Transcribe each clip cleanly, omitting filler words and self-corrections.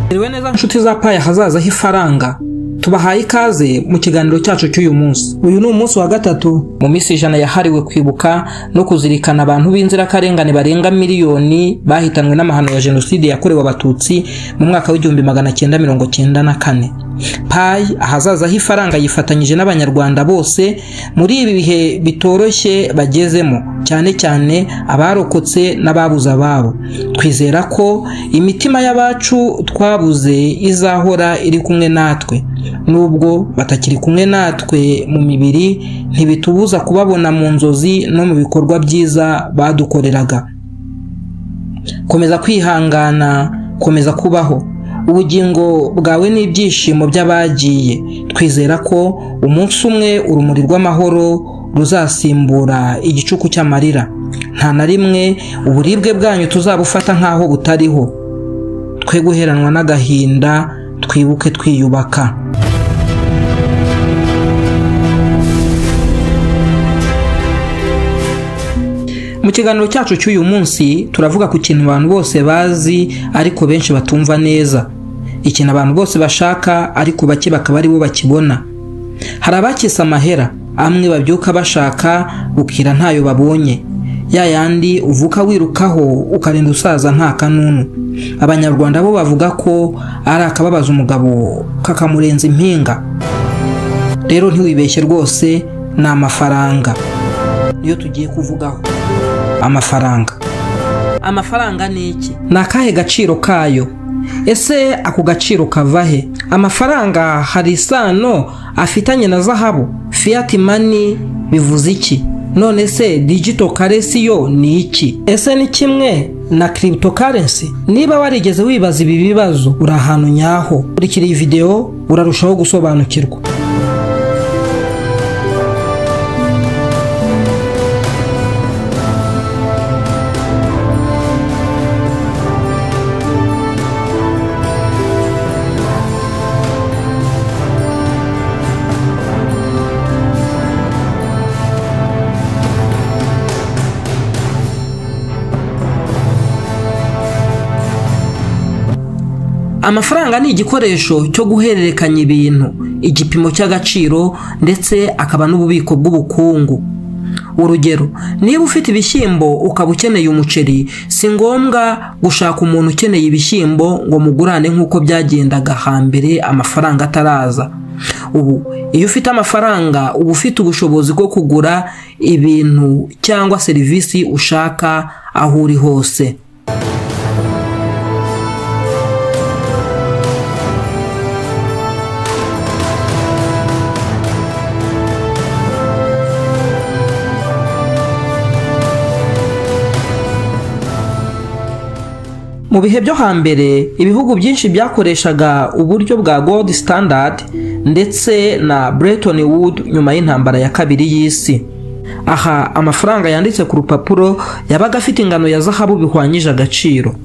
Mwiriwe neza nshuti za Pi ahazaza h'ifaranga, tubahaye ikaze mu kiganiro cyacu cy'uyu munsi. Uyu ni umunsi wa gatatu mu minsi 100 yahariwe kwibuka no kuzirikana abantu b'inzirakarengane barenga miliyoni bahitanwe n'amahano ya jenoside yakorewe Abatutsi mu mwaka w'igihumbi 1994. Pi ahazaza h'ifaranga yifatanyije n'Abanyarwanda bose muri ibi bihe bitoroshye bagezemo, cyane cyane abarokotse n'ababuze ababo. Twizera ko imitima y'abacu twabuze izahora iri kumwe natwe. Nubwo batakiri kumwe natwe mu mibiri, ntibitubuza kubabona mu nzozi no mu bikorwa byiza badukoreraga. Komeza kwihangana, komeza kubaho. Ubugingo bwawe n'ibyishimo by'abagiye. Twizera ko umunsi umwe urumuri rw'amahoro ruzasimbura igicuku cy'amarira. Nta na rimwe uburibwe bwanyu tuzabufata nk'aho butariho. Twe guheranwa n'agahinda, twibuke twiyubaka. Mu kiganiro cyacu cy'uyu munsi turavuga ku kintu abantu bose bazi ariko benshi batumva neza. Ikintu abantu bose bashaka ariko bake bakaba ari bo bakibona. Hari abakisa amahera, amwe babyuka bashaka bukira ntayo babonye. Ya yandi uvuka wirukaho ukarinda usaza nta kanunu. Abanyarwanda bo bavuga ko ari akababaza umugabo kakamurenza impinga. Rero ntiwibeshye rwose, ni amafaranga. Niyo tugiye kuvugaho. Amafaranga. Amafaranga ni iki? Ni akahe gaciro kayo? Ese ako gaciro kava he? Amafaranga hari isano afitanye na zahabu? Fiat money bivuze iki? None se digital currency yo ni iki? Ese ni kimwe na cryptocurrency? Niba warigeze wibaza ibi bibazo, uri ahantu nyaho. Kurikira iyi video urarushaho gusobanukirwa. Amafaranga ni igikoresho cyo guhererekanya ibintu, igipimo cy'agaciro ndetse akaba n'ububiko bw'ubukungu. Urugero, niba ufite ibishyimbo ukaba ukeneye umuceri, si ngombwa gushaka umuntu ukeneye ibishyimbo ngo mugurane nk'uko byagendaga hambere amafaranga ataraza. Ubu iyo ufite amafaranga uba ufite ubushobozi bwo kugura ibintu cyangwa serivisi ushaka aho uri hose. Mu bihe byo hambere, ibihugu byinshi byakoreshaga uburyo bwa gold standard ndetse na Bretton Woods nyuma y'intambara ya kabiri y'isi. Aha amafaranga yanditse ku rupapuro yabaga afite ingano ya zahabu bihwanyije agaciro.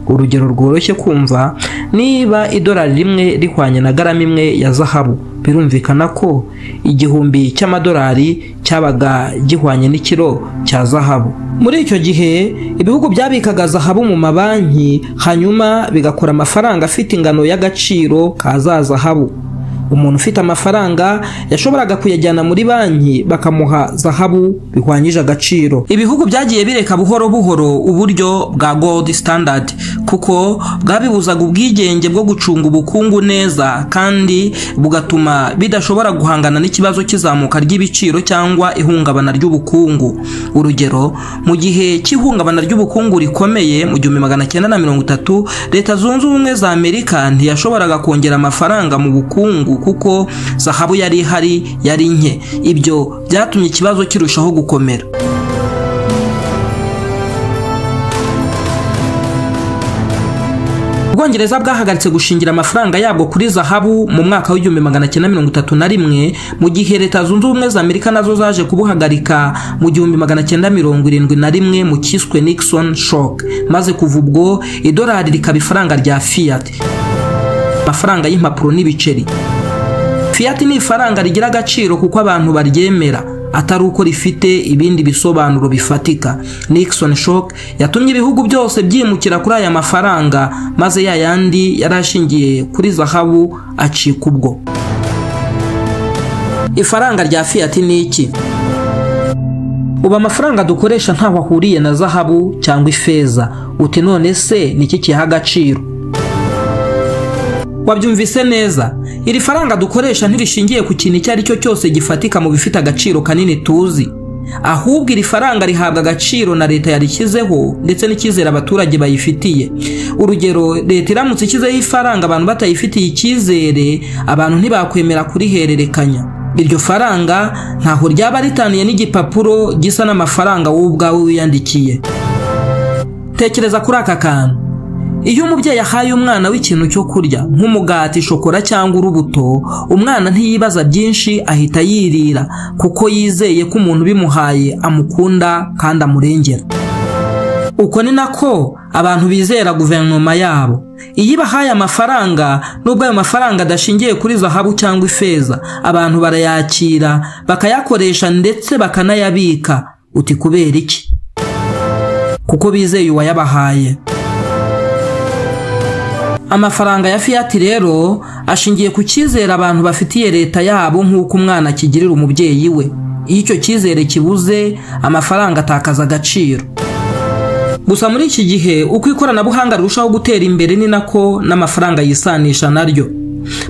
Urugero rworoshye kumva, niba idolari rimwe rihwanye na garama imwe ya zahabu, birumvikana ko 1000 cy'amadolari cyabaga gihwanye n'ikiro cya zahabu. Muri icyo gihe ibihugu byabikaga zahabu mu mabanki, hanyuma bigakora amafaranga afite ingano y'agaciro ka za zahabu. Umuntu ufite amafaranga yashoboraga kuyajyana muri banki bakamuha zahabu bihwanyije agaciro. Ibihugu byagiye bireka buhoro buhoro uburyo bwa gold standard kuko bwabibuzaga ubwigenge bwo gucunga ubukungu neza, kandi bugatuma bidashobora guhangana n'ikibazo cy'izamuka ry'ibiciro cyangwa ihungabana ry'ubukungu. Urugero, mu gihe cy'ihungabana ry'ubukungu rikomeye mu 1930, Leta Zunze Ubumwe za Amerika ntiyashoboraga kongera amafaranga mu bukungu kuko zahabu yari ihari yari nke. Ibyo byatumye ikibazo kirushaho gukomera. Ubwongereza bwahagaritse gushingira amafaranga yabwo kuri zahabu mu mwaka w'igihumbi 1931, mu gihe Leta Zunze Ubumwe za Amerika nazo zaje kubuhagarika mu 1971 mu kiswe Nixon Shock, maze kuva ubwo idolari rikaba ifaranga rya fiat, amafaranga y'impapuro n'ibiceri. Fiat ni ifaranga rigira agaciro kuko abantu baryemera, atari uko rifite ibindi bisobanuro bifatika. Nixon shock yatumye ibihugu byose byimukira kuri aya mafaranga, maze ya yandi yarashingiye kuri zahabu acika ubwo. Ifaranga rya fiat ni iki? Ubu amafaranga dukoresha ntaho ahuriye na zahabu cyangwa ifeza. Uti none se niki kiha agaciro? Wabyumvise neza, iri faranga dukoresha ntirishingiye ku kintu icyo ari cyo cyose gifatika mu bifite agaciro kanini tuzi, ahubwo iri faranga rihabwa agaciro na leta yarishyizeho ndetse n'icyizere abaturage bayifitiye. Urugero, leta iramutse ishyizeho ifaranga abantu batayifitiye icyizere, abantu ntibakwemera kurihererekanya. Iryo faranga ntaho ryaba ritaniye n'igipapuro gisa n'amafaranga wowe ubwawe wiyandikiye. Tekereza kuri aka kantu. Iyo umubyeyi ahaye umwana w'ikintu cyo kurya nk'umugati, shokora cyangwa urubuto, umwana ntiyibaza byinshi, ahita yirira kuko yizeye ko umuntu ubimuhaye amukunda kandi amurengera. Uko ni nako abantu bizera guverinoma yabo. Iyo ibahaye amafaranga, nubwo ayo mafaranga adashingiye kuri zahabu cyangwa ifeza, abantu barayakira, bakayakoresha ndetse bakanayabika. Uti kubera iki? Kuko bizeye uwayabahaye. Amafaranga ya fiat rero ashingiye ku cyizere abantu bafitiye leta yabo nk'uko umwana akigirira umubyeyi we. Iyo icyo cyizere kibuze, amafaranga atakaza agaciro. Gusa muri iki gihe uko ikoranabuhanga rirushaho gutera imbere ni nako n'amafaranga yisanisha naryo.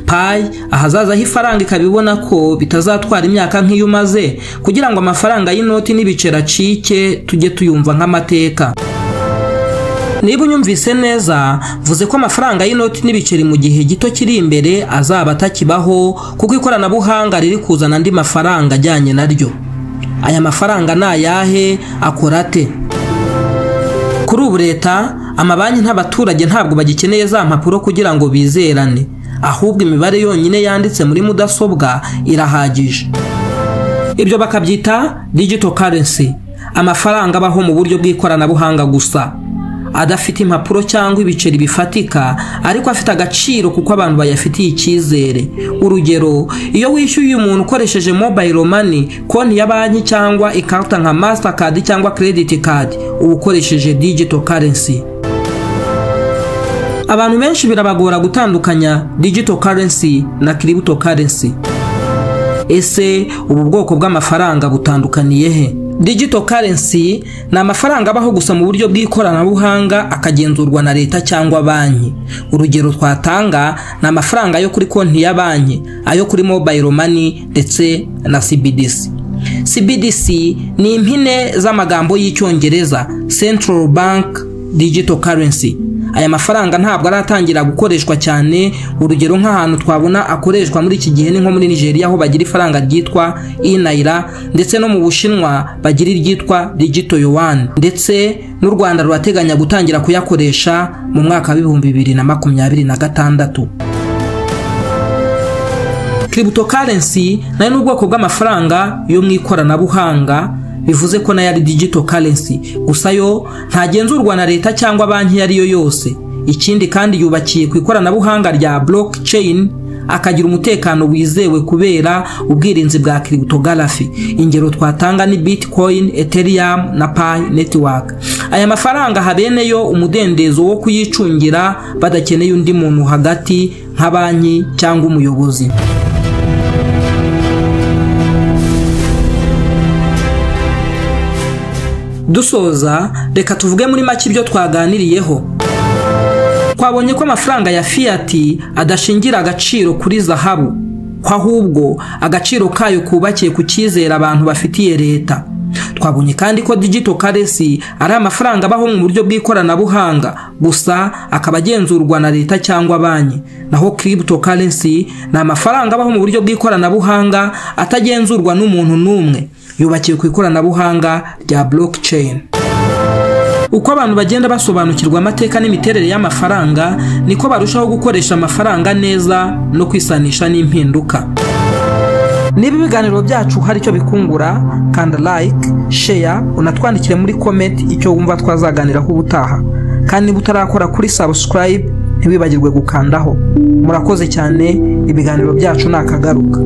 Pi ahazaza h'ifaranga ikabibona ko bitazatwara imyaka nk'iyo umaze kugira ngo amafaranga y'inoti n'ibiceri acike, tujye tuyumva nk'amateka. Niba unyumvise neza, mvuze ko amafaranga y'inoti n'ibiceri mu gihe gito kiri imbere azaba atakibaho, kuko ikoranabuhanga riri kuzana andi mafaranga ajyanye naryo. Aya mafaranga ni ayahe? Akora ate? Kuri ubu leta, amabanki n'abaturage ntabwo bagikeneye za mpapuro kugira ngo bizerane, ahubwo imibare yonyine yanditse muri mudasobwa irahagije. Ibyo bakabyita digital currency, amafaranga abaho mu buryo bw'ikoranabuhanga gusa, adafite impapuro cyangwa ibiceri bifatika, ariko afite agaciro kuko abantu bayafitiye icyizere. Urugero, iyo wishyuye umuntu ukoresheje mobile money, konti ya banki cyangwa ikarita nka Mastercard cyangwa credit card, uba ukoresheje digital currency. Abantu benshi birabagora gutandukanya digital currency na cryptocurrency. Ese ubu bwoko bw'amafaranga butandukaniye he? Digital currency ni amafaranga abaho gusa mu buryo bw'ikoranabuhanga, akagenzurwa na leta cyangwa banki. Urugero twatanga ni amafaranga yo kuri konti ya banki, ayo kuri mobile money ndetse na CBDC. CBDC ni impine z'amagambo y'Icyongereza Central Bank Digital Currency. Aya mafaranga ntabwo aratangira gukoreshwa cyane. Urugero nk'ahantu twabona akoreshwa muri iki gihe ni nko muri Nigeria, aho bagira ifaranga ryitwa e-naira, ndetse no mu Bushinwa bagira iryitwa digital yuan, ndetse n'u Rwanda rurateganya gutangira kuyakoresha mu mwaka wa 2026. Cryptocurrency nayo ni ubwoko bw'amafaranga yo mu ikoranabuhanga, bivuze ko nayo ari digital currency, gusa yo ntagenzurwa na leta cyangwa banki iyo ari yo yose. Ikindi kandi yubakiye ku ikoranabuhanga rya blockchain, akagira umutekano wizewe kubera ubwirinzi bwa cryptography. Ingero twatanga ni Bitcoin, Ethereum na Pi Network. Aya mafaranga habene yo umudendezo wo kuyicungira badakeneye undi muntu hagati nka banki cyangwa umuyobozi. Dusoza, reka tuvuge muri make ibyo twaganiriyeho. Twabonye ko amafaranga ya fiat adashingira agaciro kuri zahabu, ko ahubwo agaciro kayo kubakiye ku cyizere abantu bafitiye leta. Twabonye kandi ko digital currency ari amafaranga abaho mu buryo bw'ikoranabuhanga gusa, akaba agenzurwa na leta cyangwa banki. Naho cryptocurrency ni amafaranga abaho mu buryo bw'ikoranabuhanga atagenzurwa n'umuntu n'umwe, yubakiwe ku ikoranabuhanga rya blockchain. Uko abantu bagenda basobanukirwa amateka n'imiterere y'amafaranga, niko barushaho gukoresha amafaranga neza no kwisanisha n'impinduka. Niba ibiganiro byacu hari icyo bikungura, kanda like, share, unatwandikire muri comment icyo wumva twazaganiraho ubutaha. Kandi niba utarakora kuri subscribe, ntiwibagirwe gukandaho. Murakoze cyane, ibiganiro byacu nakagaruka.